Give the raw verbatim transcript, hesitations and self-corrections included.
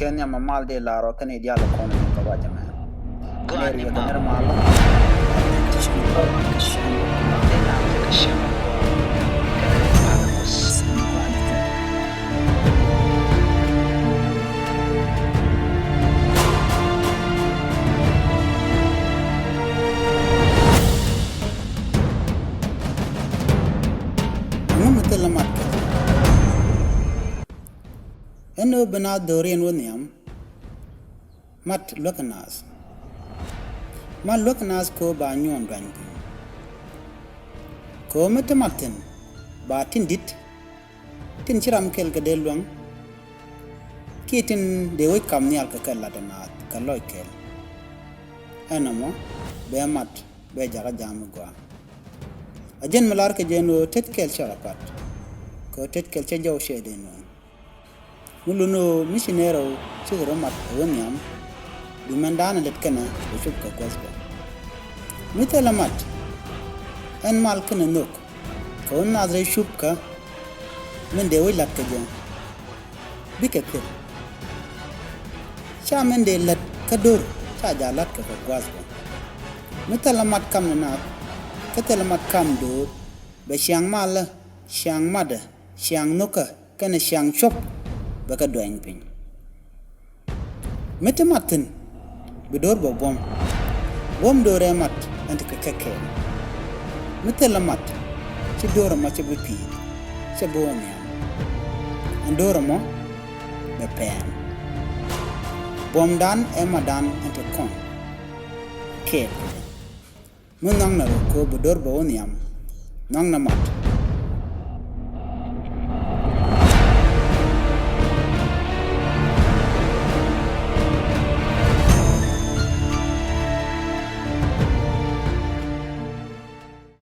Kɛ nhiam a mal di lar ɔ kɛn i̱ dial kɔn ni kɛ ruac ɛmɛ. Nɛr yɛ kɛ nɛr mal. Ɛŋu mi thilɛ mat kɛ? Ɛn ɣöö bi naath do̱riɛn wä nhiam. Mat luäk naath. Mat luäk naath kɛ ɣöö ba nyuɔɔn duany piny. Kɛ ɣöö mi te mat thi̱n ba tin di̱t, tin ci ram kɛl kɛ dee luäŋ, kiɛ tin dee wec kam nhial kɛ kɛ lat ɛ naath kɛ lɔc kɛl. Ɛn ɛmɔ bɛ mat bɛ jakä jam mi gɔaa. A jɛn mi lar kɛ jɛn ɣöö tet kɛl cɛ rɔ pat, kɛ ɣöö tet kɛl cɛ jɔw cɛ dee nööŋ. Mi lun ɣöö mi ci nɛɛr ɣöö cikɛ rɔ mat ɛ wä nhiam, bi mɛndan ɛ lät kɛnɛ bɛ cop kɛ gua̱thkɛ. Mi thilɛ mat, ɛn mal kɛnɛ nhök, kɛ wä naath rɛy cupkä, min dee wec la̱t kɛ jɛ, bikɛ thil. Ca min dee lät kä do̱r, ca ja̱ la̱t kɛ kɛ gua̱thkɛ. Mi thilɛ mat kam ni naath, kä thilɛ mat kam do̱r, bɛ ciaŋ malä, ciaŋ matdä, ciaŋ nhökä, kɛnɛ ciaŋ cuɔ̱p bɛ kɛ duɛny piny. Mi te mat thi̱n bi do̱r bɛ buɔ̱m. Buɔ̱m do̱r ɛ mat ɛn ti kɛ kɛ kɛɛl. Mi thilɛ mat ci do̱r ɛmɔ cɛ bi pi̱i̱th, cɛ bi wä nhiam. Ɛn do̱r ɛmɔ bɛ pɛɛm. Buɔ̱mdan ɛ matdan ɛn ti kɔn kɛɛl kɛ jɛ. Mi nhɔknɛ rɔ kɛ ɣöö bi do̱r bɛ wä nhiam, nhɔknɛ mat